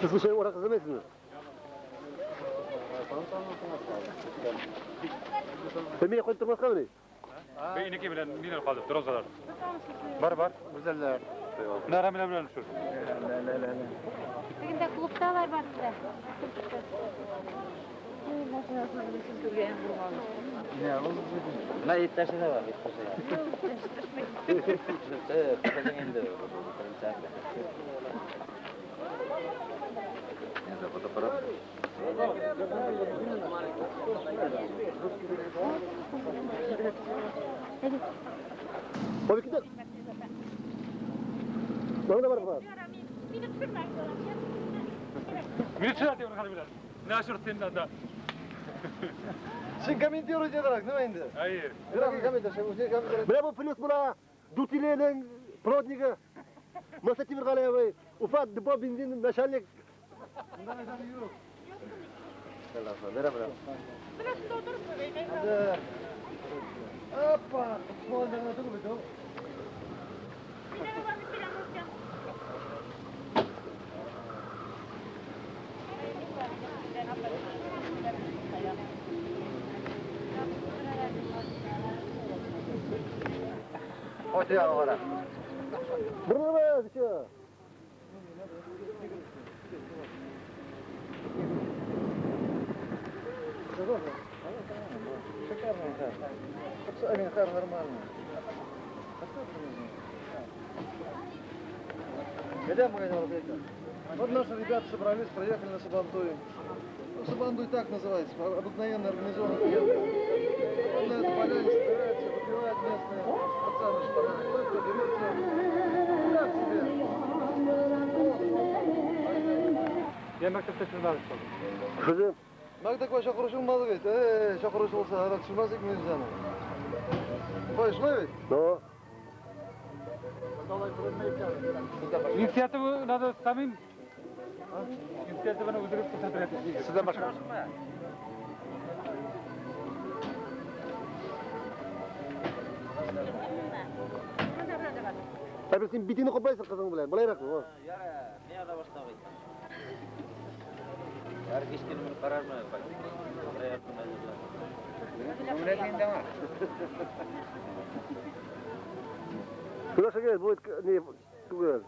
Siz bu şey orak izlemezsiniz. Sen koyup durmaz mı? Ben iki bilen miner kaldı, drozalar. Var var, güzeller. Nara bilen bilen şu. Bugün de klubdalar var size. Ne ittaşı da var, ittaşı. Tabii ki de. Bana da var var. Mini tushiradi uni hali bilan. Nashr sendan da. Sen kommentar edadilar, nima endi? Hayır. Mana bu plyus bula Dutilening проводники Masa Timirg'aliyevой, Ufa депо benzin начальник. Опа, Шикарный хар. Хар нормальный. Где магазин Рублейка? Вот наши ребята собрались, проехали на Сабантуй. Ну, Сабантуй так называется, обыкновенно организованный поездка. Вот на этой поляне собираются, выпивают местные пацаны, шпананы. Кто берется, как себе. Я мектепте tushunmadim. Kızım. Maktabga chaqirishilmadi bit. Chaqirishilsa, tushunmas ekanmiz bizani. Qo'y, shulay bit. No. Инициативу надо самим. Инициативаны o'zimiz ko'rsatib. Sizdan boshqa. Tabii sen bitini qo'paysan qizing bilan. Bo'layroqmi? Yara, men boshlab aytdim. Yar kechki qararmi? Куда шагает, будет не тугая.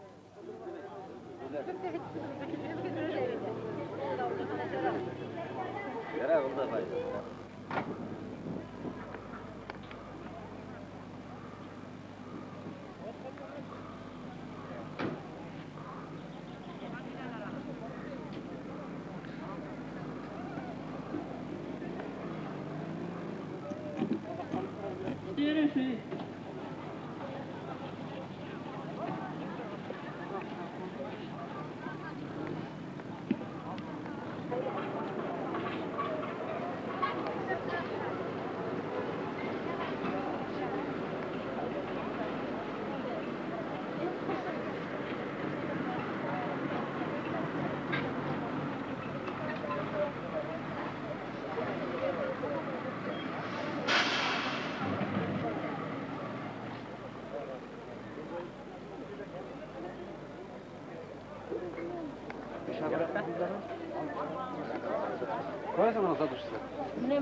Mine.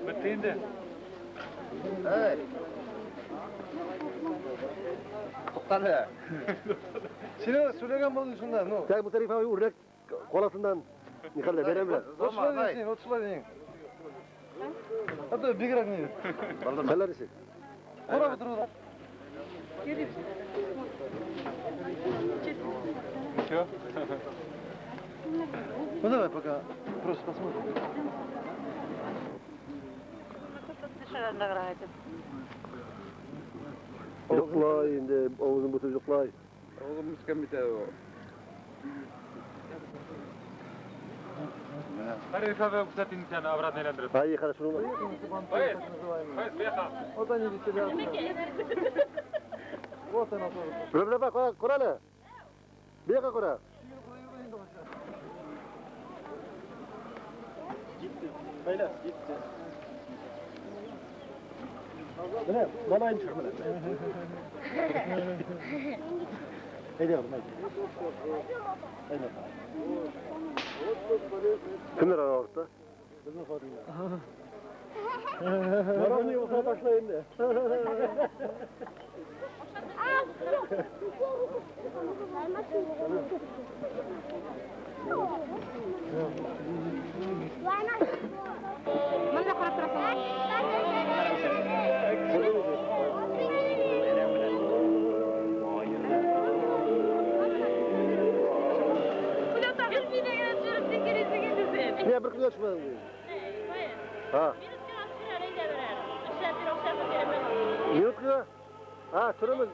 Bitti endi. Ey. To'xtadi. Seni söylegan bo'lding shunda, no. Tak bu tarifa o'rnak qolasidan nixalla beramlar. O'tishlar o'tishlar deng. Hatta bigrak ne? Qalar ishi. Qarab o'tiradi. Всё? Ну давай пока просто посмотрим. Yo'qlay endi ovuzim butun yo'qlay. Og'zim muzkam bitadi o. Обратно aylantirib. Ay, хорошо. Вот они веселятся. Вот она тоже. Күрәле. Бека күрә. Gitti. Beyler gitti. Менә, малайын төшер менә. Әйдә, әйдә. Әйдә. Кемнәр ара артта? Безнең хатыннар. Марамны юлга ташла инде. Монда карап торасың. Не, бер көнгә төшмәдең бу. Ha. Минутка? Ha, төшерәмен.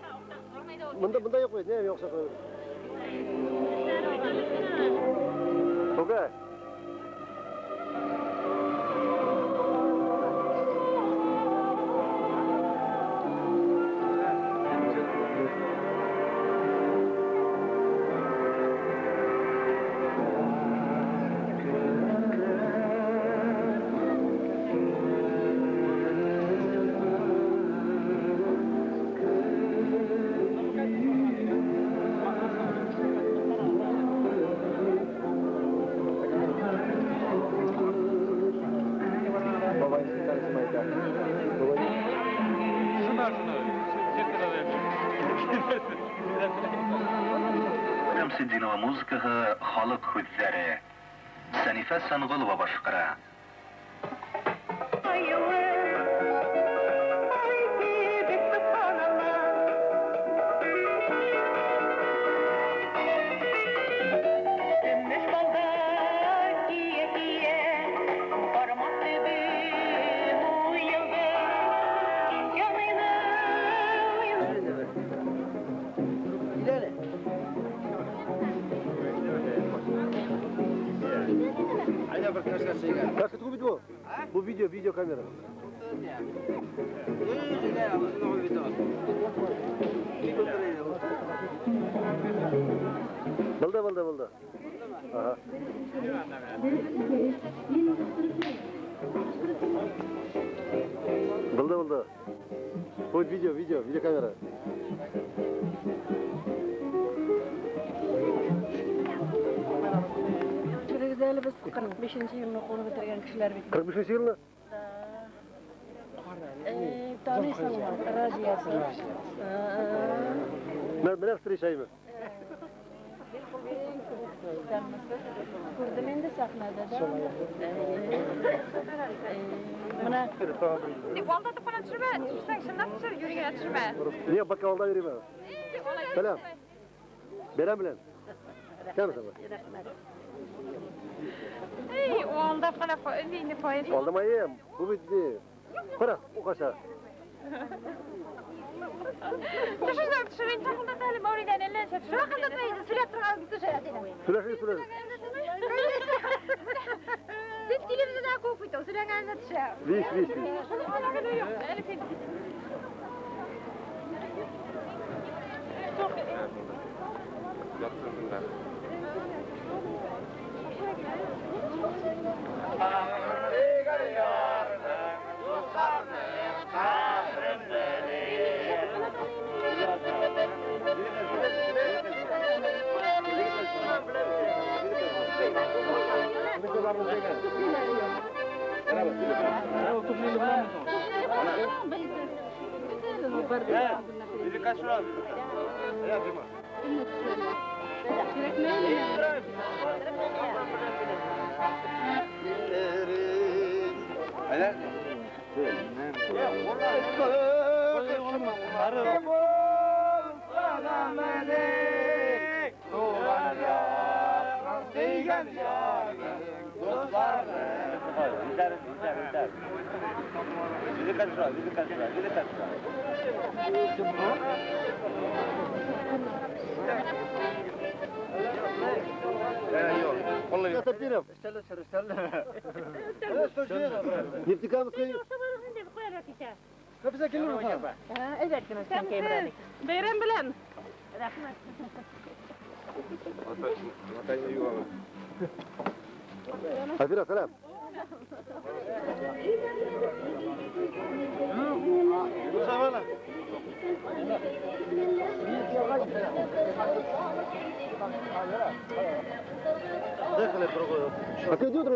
Монда юк бит, не юкса. Окей. Шәмсетдинова музыкаһы халык һүҙҙәре. Сәнифә Сәнғолова башҡара. Как это видео? Bu video, video kamera. Buldu, buldu, buldu. Aha. Buldu, buldu. Bu video, video, video kamera. Biz 45 yilni qo'lga bitirgan kishilar bit. 45 yilni? Tanıysanlar, Raziyasi. Менә встречаем. Ko'rdim endi sahnada da. Mana Sen aldatib qana tushirma, tushirsang shundan tushir, yuragingni tushirma. Ne, baka oldan yurayman. Salam. Beram bilan. Kamsan? Rahmat. Ey, o aldab qana endi foyda. Aldamayım. Bu bitti. Qara, o'qasha. Tushirsang tushiring, taqildatma hali mavlidan ellancha tushir. Taqildatmaydi, so'ylab turgan tushiradi. So'ylashing, so'ylashing. Sen televizordan ko'p qo'ydi, so'ylaganini tushir. Vish, vish, vish. Yatırdınlar. Нефтекамский. Хафиза килер. Әйбәт кенә үскән. Бәйрәм белән. Рәхмәт. Хафира, сәлам. А ты иди утром?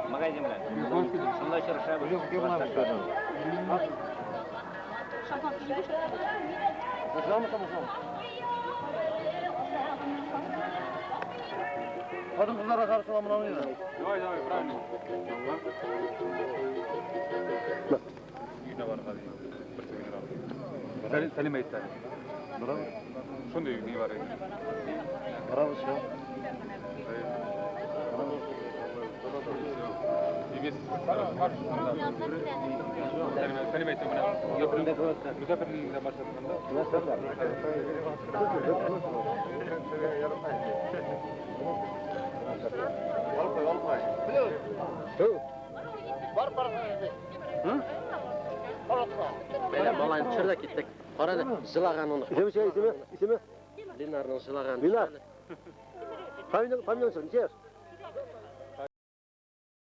Магазин белән. Шунда очрашабыз. Kadın kızlara karşı olan bunu. Давай, давай, правильно. Үйіне бар қазір. Бір секунд. Сәлем айтты. Браво. Шундай не бар edi. Браво, все. Сәлем айтты мына. Музафарның да маршрутында. Бәлә баланы төшер дә киттек. Кара да, жылаган аны. Исеме, исеме, исеме? Ленарның жылаган. Ленар. Фамилияң, фамилияң ничә яшь?